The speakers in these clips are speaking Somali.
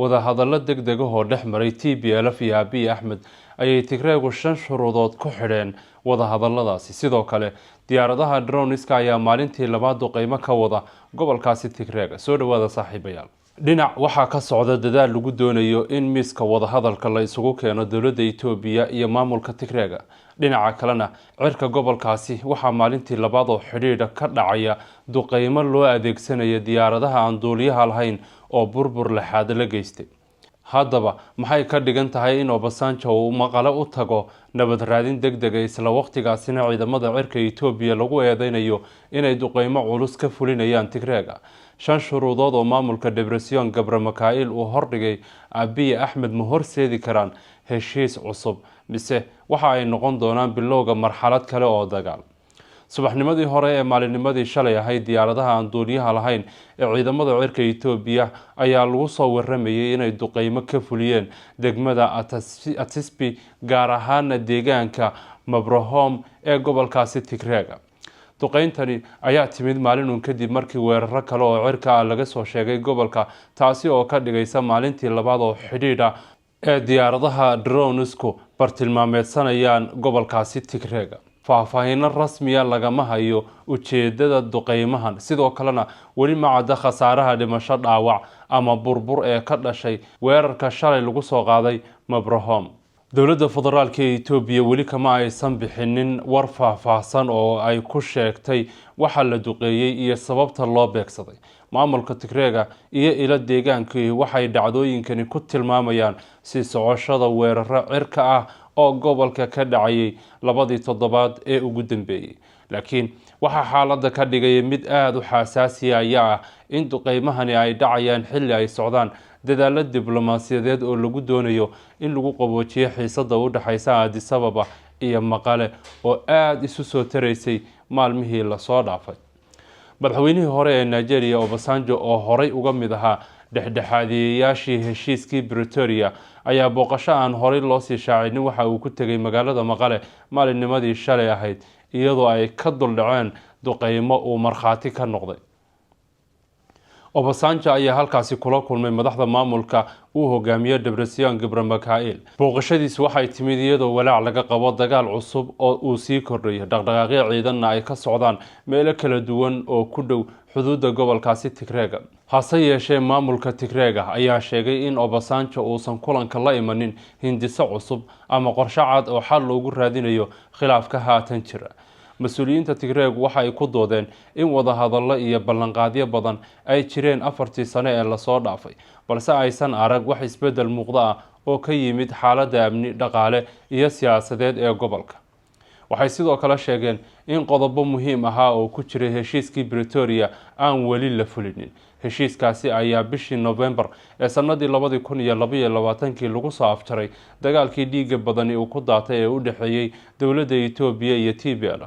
Wadahadallo deg deg ah oo dhex maray TPLF iyo Abiy Axmed ayay Tigreegu shan shuruudood ku xidheen wadahadaladaasi. Sidoo kale, diyaaradaha droniska ayaa maalintii labaad duqeymo ka wada gobolkaasi Tigreega. Soo dhawaada, saaxiibayaal. Dhinac waxaa ka socda dadaal lagu doonayo in miiska wadahadalka la isugu keeno dowladda Itoobiya iyo maamulka Tigreega. Dhinaca kalena, cirka gobolkaasi waxaa maalintii labaad oo xidhiidha ka dhacaya duqeymo loo adeegsanaya diyaaradaha aan duuliyaha lahayn oo burbur laxaad la geystay. Haddaba, maxay ka dhigan tahay in Obasanjo uu Maqale u tago nabad raadin deg dega, isla waqtigaasina ciidamada cirka Itoobiya lagu eedeynayo inay duqeymo culus ka fulinayaan Tigreega? Shan shuruudood oo maamulka Debretsion Gebre Mikael uu hordhigay Abiy Axmed ma horseedi karaan heshiis cusub, mise waxa ay noqon doonaan bilowga marxalad kale oo dagaal? Subaxnimadii hore ee maalinimadii shalay ahayd, diyaaradaha aan duuliyaha lahayn ee ciidamada cirka Itoobiya ayaa lagu soo waramayay inay duqeymo ka fuliyeen degmada Atsbi, gaar ahaana deegaanka Mabrahom ee gobolkaasi Tigreega. Duqeyntani ayaa timid maalinun kadib markii weeraro kale oo cirka ah laga soo sheegay gobolka, taasi oo ka dhigaysa maalintii labaad oo xidhiidha ee diyaaradaha dronisku bartilmaameedsanayaan gobolkaasi Tigreega. Faahfaahiino rasmiya lagama hayo ujeedada duqeymahan. Sidoo kalena, weli ma cadda khasaaraha dhimasho, dhaawac ama burbur ee ka dhashay weerarka shalay lagu soo qaaday Mabrahom. Dowladda federaalka ee Itoobiya weli kama aysan bixinin war faahfaahsan oo ay ku sheegtay waxa la duqeeyey iyo sababta loo beegsaday. Maamulka Tigreega iyo ilo deegaankii waxay dhacdooyinkani ku tilmaamayaan sii socoshada weeraro cirka ah oo gobolka ka dhacayay labadii toddobaad ee ugu dambeeyey. Laakiin waxaa xaaladda ka dhigaya mid aada u xasaasiya ayaa ah in duqeymahani ay dhacayaan xilli ay socdaan dadaalo diblomaasiyadeed oo lagu doonayo in lagu qaboojiyo xiisada u dhexeysa Addis Ababa iyo Maqale oo aada isu soo taraysay maalmihii lasoo dhaafay. Madaxweynihii hore ee Nigeria Obasanjo, oo horey uga mid ahaa dhexdhexaadiyeyaashii heshiiskii Pretoria, ayaa booqasho aan horey loosii shaacinin waxa uu ku tegay magaalada Maqale maalinnimadii shalay ahayd, iyadoo ay ka duldhaceen duqeymo uu markhaati ka noqday. Obasanjo ayaa halkaasi kula kulmay madaxda maamulka uu hogaamiyo Debretsion Gebre Mikael. Booqashadiisu waxay timid iyadoo walaac laga qabo dagaal cusub oo uu sii kordhayo, dhaqdhaqaaqyo ciidanna ay ka socdaan meelo kala duwan oo ku dhow xuduudda gobolkaasi Tigreega. Hase yeeshee, maamulka Tigreega ayaa sheegay in Obasanjo uusan kulanka la imanin hindiso cusub ama qorshe cad oo xal loogu raadinayo khilaafka haatan jira. Mas-uuliyiinta Tigreegu waxa ay ku doodeen in wadahadallo iyo ballanqaadyo badan ay jireen 4-tii sano ee lasoo dhaafay, balse aysan arag wax isbeddel muuqda ah oo ka yimid xaaladda amni, dhaqaale iyo siyaasadeed ee gobolka. Waxay sidoo kale sheegeen in qodobo muhiim ahaa oo ku jiray heshiiskii Pretoria aan weli la fulinin. Heshiiskaasi ayaa bishii Novembar ee sanadii 2022-kii lagu soo afjaray dagaalkii dhiigga badani uu ku daatay ee u dhexeeyey dowladda Itoobiya iyo TPL.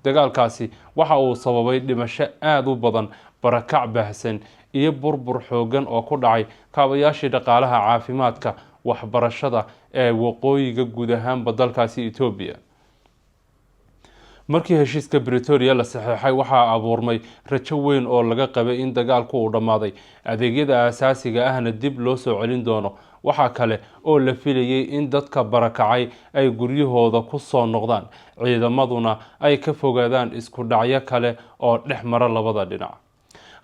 Dagaalkaasi waxa uu sababay dhimasho aada u badan, barakac baahsan iyo burbur xoogan oo ku dhacay kaabayaashii dhaqaalaha, caafimaadka, waxbarashada ee waqooyiga guud ahaanba dalkaasi Itoobiya. Markii heshiiska Pretoria la saxeexay, waxaa abuurmay rajo weyn oo laga qabay in dagaalku uu dhammaaday, adeegyada aasaasiga ahna dib loo soo celin doono. Waxaa kale oo la filayay in dadka barakacay ay guryahooda ku soo noqdaan, ciidamaduna ay ka fogaadaan isku dhacyo kale oo dhex mara labada dhinac.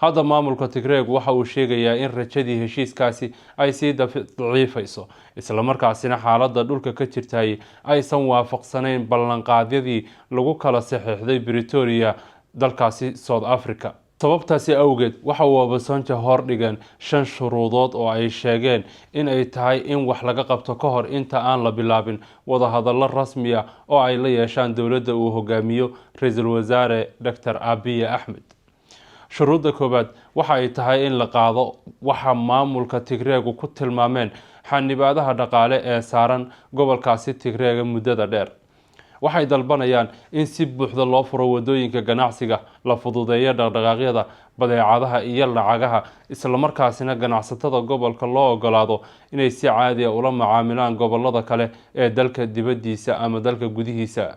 Hadda maamulka Tigreeg waxa uu sheegayaa in rajadii heshiiskaasi ay sii daciifayso, islamarkaasina xaaladda dhulka ka jirtay aysan waafaqsanayn ballanqaadyadii lagu kala saxiixday Pretoria, dalkaasi South Africa. Sababtaasi awgeed, waxa uu Obasanjo hordhigeen shan shuruudood oo ay sheegeen in ay tahay in wax laga qabto ka hor inta aan la bilaabin wadahadallo rasmi ah oo ay la yeeshaan dowladda uu hogaamiyo ra-iisul wasaare Doctor Abiy Axmed. Shuruudda koowaad waxa ay tahay in la qaado waxa maamulka Tigreegu ku tilmaameen xanibaadaha dhaqaale ee saaran gobolkaasi Tigreega muddada dheer. Waxay dalbanayaan in si buuxda loo furo wadooyinka ganacsiga, la fududeeyo dhaqdhaqaaqyada badeecadaha iyo lacagaha, islamarkaasina ganacsatada gobolka loo ogolaado inay si caadi a ula macaamilaan gobolada kale ee dalka dibaddiisa ama dalka gudihiisa.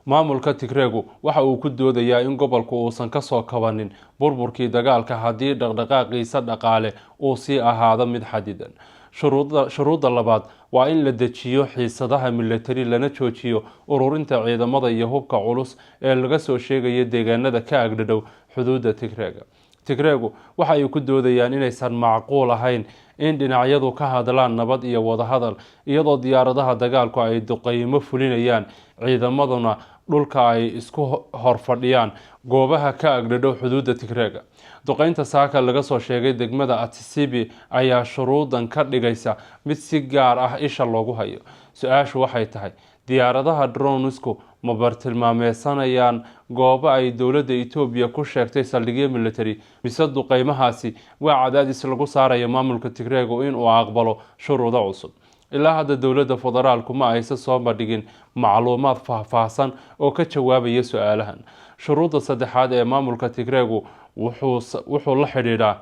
Maamulka Tigreegu waxa uu ku doodayaa in gobolku uusan kasoo kabanin burburkii dagaalka haddii dhaqdhaqaaqiisa dhaqaale uu sii ahaado mid xadidan. Shuruudda labaad waa in la dejiyo xiisadaha militari, lana joojiyo ururinta ciidamada iyo hubka culus ee laga soo sheegayo deegaanada ka agdhadhow xuduudda Tigreega. Tigreegu waxa ay ku doodayaan inaysan macquul ahayn in dhinacyadu ka hadlaan nabad iyo wadahadal iyadoo diyaaradaha dagaalku ay duqeymo fulinayaan, ciidamaduna dhulka ay isku horfadhiyaan goobaha ka agdhadhow xuduudda Tigreega. Duqeynta saaka laga soo sheegay degmada Atsasibi ayaa shuruudan ka dhigaysa mid si gaar ah isha loogu hayo. Su-aashu waxay tahay, diyaaradaha dronisku ma bartilmaameysanayaan goobo ay dowladda Itoobiya ku sheegtay saldhigyo military, mise duqeymahaasi waa cadaadis lagu saarayo maamulka Tigreegu inuu aqbalo shuruudo cusub? Ilaa hadda dowladda federaalku ma aysan soo bandhigin macluumaad faahfaahsan oo ka jawaabaya su-aalahan. Shuruudda saddexaad ee maamulka Tigreegu wuxuu la xidhiidhaa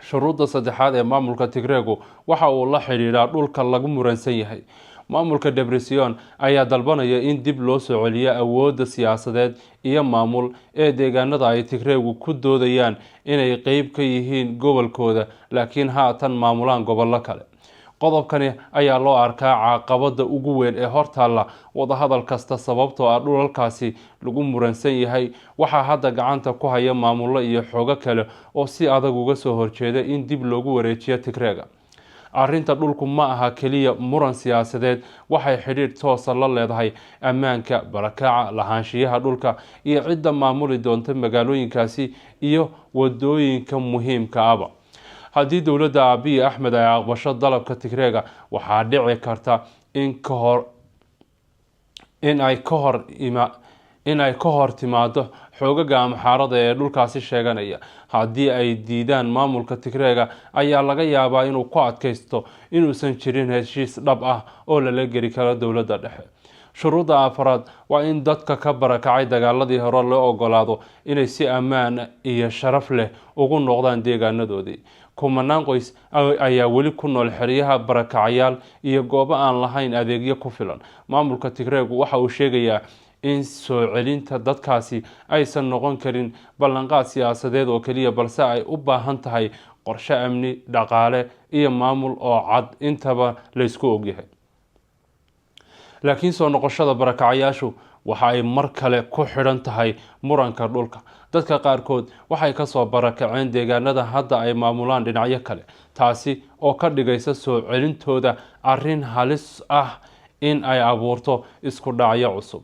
Shuruudda saddexaad ee maamulka Tigreegu waxa uu la xidhiidhaa dhulka lagu muransan yahay. Maamulka Debretsion ayaa dalbanaya in dib loo soo celiyo awoodda siyaasadeed iyo maamul ee deegaanada ay Tigreegu ku doodayaan inay qeyb ka yihiin gobolkooda, laakiin haatan maamulaan gobollo kale. Qodobkani ayaa loo arkaa caqabada ugu weyn ee hortaalla wadahadal kasta, sababtoo ah dhulalkaasi lagu muransan yahay waxaa hadda gacanta ku haya maamullo iyo xoogo kale oo si adag uga soo horjeeda in dib loogu wareejiyo Tigreega. Arrinta dhulku ma aha keliya muran siyaasadeed. Waxay xidhiidh toosa la leedahay ammaanka, barakaca, lahaanshiyaha dhulka iyo cidda maamuli doonta magaalooyinkaasi iyo wadooyinka muhiimka aba. Haddii dowladda Abiy Axmed ay aqbasho dalabka Tigreega, waxaa dhici karta in ay ka hor timaado xoogaga Amxaarada ee dhulkaasi sheeganaya. Haddii ay diidaan, maamulka Tigreega ayaa laga yaabaa inuu ku adkaysto inuusan jirin heshiis dhab ah oo lala geli karo dowladda dhexe. Shuruudda afaraad waa in dadka ka barakacay dagaaladii hore loo ogolaado inay si ammaan iyo sharaf leh ugu noqdaan deegaanadoodii. Kumanaan qoys ayaa weli ku nool xeryaha barakacayaal iyo goobo aan lahayn adeegyo ku filan. Maamulka Tigreegu waxa uu sheegayaa in soo celinta dadkaasi aysan noqon karin ballanqaad siyaasadeed oo keliya, balse ay u baahan tahay qorshe amni, dhaqaale iyo maamul oo cad intaba laysku ogyahay. Laakiin soo noqoshada barakacayaashu waxa ay mar kale ku xidhan tahay muranka dhulka. Dadka qaarkood waxay kasoo barakaceen deegaanada hadda ay maamulaan dhinacyo kale, taasi oo ka dhigaysa soo celintooda arrin halis ah in ay abuurto isku dhacyo cusub.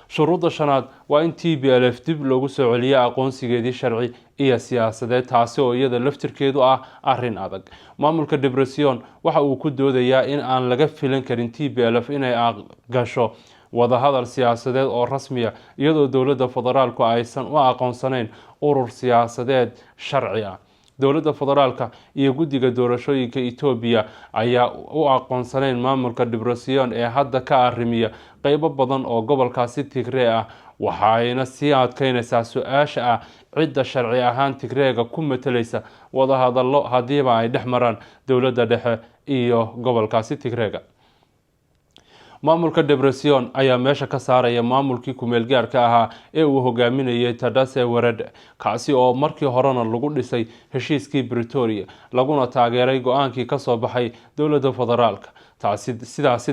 Shuruudda shanaad waa in TPLF dib loogu soo celiyo aqoonsigeedii sharci iyo siyaasadeed, taasi oo iyada laftirkeedu ah arrin adag. Maamulka Debretsion waxa uu ku doodayaa in aan laga filan karin TPLF inay gasho wadahadal siyaasadeed oo rasmiya iyadoo dowladda federaalku aysan u aqoonsanayn urur siyaasadeed sharci ah. Dowladda federaalka iyo guddiga doorashooyinka Itoobiya ayaa u aqoonsanayn maamulka Debretsion ee hadda ka arrimiya qeybo badan oo gobolkaasi Tigree ah. Waxayna sii adkeyneysaa su-aasha ah cidda sharci ahaan Tigreega ku matalaysa wadahadallo haddiiba ay dhex maraan dowladda dhexe iyo gobolkaasi Tigreega. Maamulka Debretsion ayaa meesha ka saaraya maamulkii kumeel gaarka ahaa ee uu hogaaminayay Tadesse Werede, kaasi oo markii horena lagu dhisay heshiiskii Pretoria, laguna taageeray go-aankii kasoo baxay dowladda federaalka. Taasi sidaasi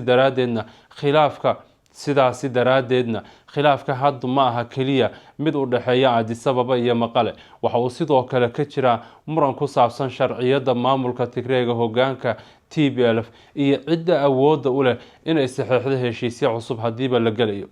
daraaddeedna khilaafka hadda ma aha keliya mid u dhexeeya Addis Ababa iyo Maqale. Waxa uu sidoo kale ka jiraa muran ku saabsan sharciyadda maamulka Tigreega, hogaanka TPLF iyo cidda awoodda u leh inay saxeexdo heshiisyo cusub haddiiba la gelayo.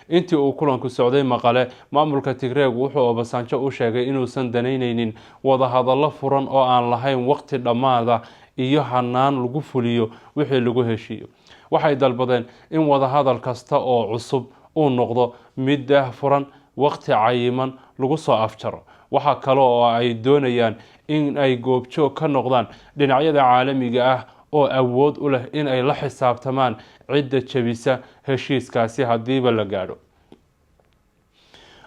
Intii uu kulanku socday Maqale, maamulka Tigreegu wuxuu Obasanjo u sheegay inuusan danaynaynin wadahadallo furan oo aan lahayn waqti dhammaada iyo hanaan lagu fuliyo wixii lagu heshiiyo. Waxay dalbadeen in wadahadal kasta oo cusub uu noqdo mid daah furan, waqti cayiman lagu soo afjaro. Waxaa kale oo ay doonayaan in ay goobjoog ka noqdaan dhinacyada caalamiga ah oo awood u leh in ay la xisaabtamaan cidda jebisa heshiiskaasi haddiiba la gaadho.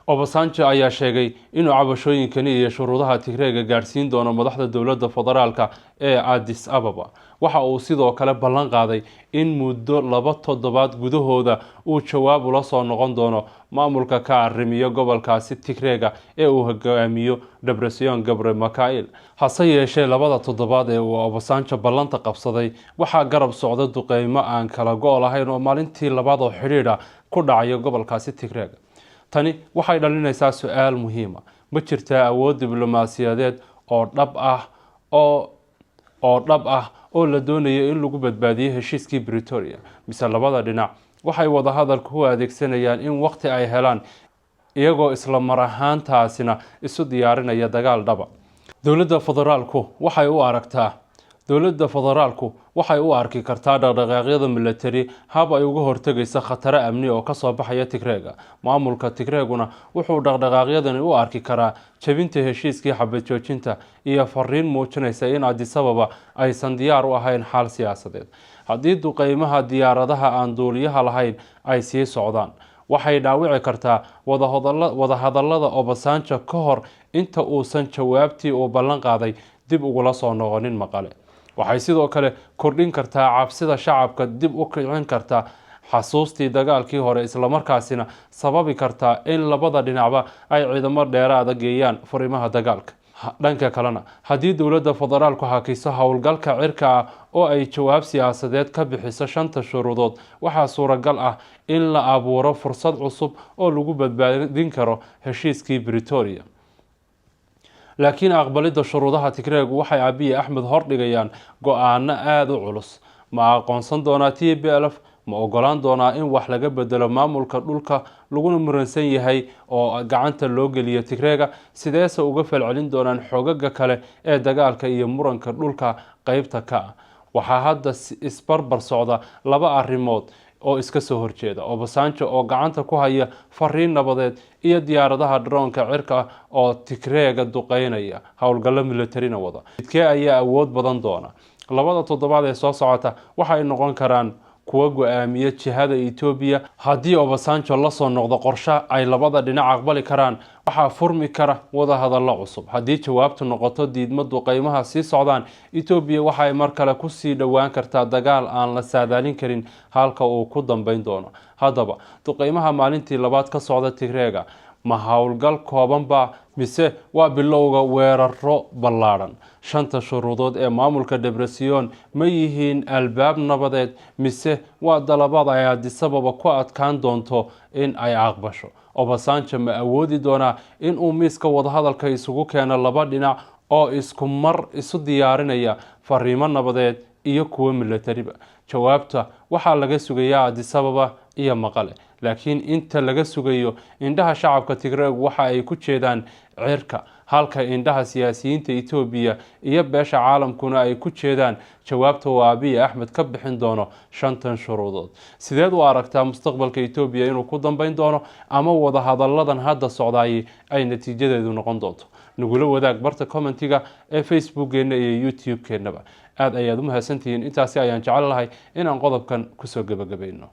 Obasanjo ayaa sheegay inuu cabashooyinkani iyo shuruudaha Tigreega gaadhsiin doono madaxda dowladda federaalka ee Addis Ababa. Waxa uu sidoo kale ballan qaaday in muddo 2 toddobaad gudahooda uu jawaab ula soo noqon doono maamulka ka arrimiyo gobolkaasi Tigreega ee uu hogaamiyo Debretsion Gabre Mikael. Hase yeeshee, 2da toddobaad ee uu Obasanjo ballanta qabsaday waxaa garab socda duqeymo aan kala go' lahayn oo maalintii labaad oo xidhiidha ku dhacaya gobolkaasi Tigreega. Tani waxay dhalinaysaa su-aal muhiima: ma jirtaa awood diblomaasiyadeed oo dhab ah oo la doonayo in lagu badbaadiyo heshiiskii Pretoria, mise labada dhinac waxay wadahadalka u adeegsanayaan in waqti ay helaan, iyagoo isla mar ahaantaasina isu diyaarinaya dagaal dhaba? Dowladda federaalku waxay u arki kartaa dhaqdhaqaaqyada milatari hab ay uga hortegayso khataro amni oo kasoo baxaya Tigreega. Maamulka Tigreeguna wuxuu dhaqdhaqaaqyadani u arki karaa jebinta heshiiskii xabad joojinta iyo fariin muujinaysa in Addis Ababa aysan diyaar u ahayn xal siyaasadeed. Haddii duqeymaha diyaaradaha aan duuliyaha lahayn ay sii socdaan, waxay dhaawici kartaa wadahadallada Obasanjo ka hor inta uusan jawaabtii uu ballan qaaday dib ugula soo noqonin Maqale. Waxay sidoo kale kordhin kartaa cabsida shacabka, dib u kicin kartaa xasuustii dagaalkii hore, islamarkaasina sababi kartaa in labada dhinacba ay ciidamo dheeraada geeyaan furimaha dagaalka. Dhanka kalena, haddii dowladda federaalku hakiso howlgalka cirka ah oo ay jawaab siyaasadeed ka bixiso shanta shuruudood, waxaa suuragal ah in la abuuro fursad cusub oo lagu badbaadin karo heshiiskii Pretoria. Laakiin aqbalidda shuruudaha Tigreegu waxay Abiy Axmed hordhigayaan go-aano aada u culus. Ma aqoonsan doonaa TPLF? Ma ogolaan doonaa in wax laga bedelo maamulka dhulka laguna muransan yahay oo gacanta loo geliyo Tigreega? Sideese uga falcelin doonaan xogaga kale ee dagaalka iyo muranka dhulka qeybta ka ah? Waxaa hadda isbarbar socda laba arrimood oo iska soo horjeeda: Obasanjo oo gacanta ku haya fariin nabadeed iyo diyaaradaha droonka cirka oo Tigreega duqeynaya, howlgallo militarina wada. Midkee ayaa awood badan doona? 2da toddobaad ee soo socota waxay noqon karaan kuwa go-aamiya jihada Etoobiya. Haddii Obasanjo lasoo noqdo qorshe ay labada dhinac aqbali karaan, waxaa furmi kara wadahadallo cusub. Haddii jawaabtu noqoto diidmo, duqeymaha sii socdaan, Etoobiya waxay mar kale kusii dhowaan kartaa dagaal aan la saadaalin karin halka uu ku dambeyn doono. Haddaba, duqeymaha maalintii labaad ka socda Tigreega ma howlgal koobanba, mise waa bilowga weeraro ballaadhan? Shanta shuruudood ee maamulka Debretsion ma yihiin albaab nabadeed, mise waa dalabaad ay Addis Ababa ku adkaan doonto in ay aqbasho? Obasanjo ma awoodi doonaa in uu miiska wadahadalka isugu keeno laba dhinac oo isku mar isu diyaarinaya fariimo nabadeed iyo kuwo milatariba? Jawaabta waxaa laga sugayaa Addis Ababa iyo Maqale. Laakiin inta laga sugayo, indhaha shacabka Tigreeg waxa ay ku jeedaan cirka, halka indhaha siyaasiyiinta Etoobiya iyo beesha caalamkuna ay ku jeedaan jawaabta uu Abiy Axmed ka bixin doono shantan shuruudood. Sideed u aragtaa mustaqbalka Etoobiya inuu ku dambeyn doono, ama wadahadalladan hadda socdaayay ay natiijadeedu noqon doonto? Nagula wadaag barta commentiga ee Facebookeenna iyo YouTube-keennaba. Aada ayaad u mahadsantihiin. Intaasi ayaan jecel lahay inaan qodobkan kusoo gebagabayno.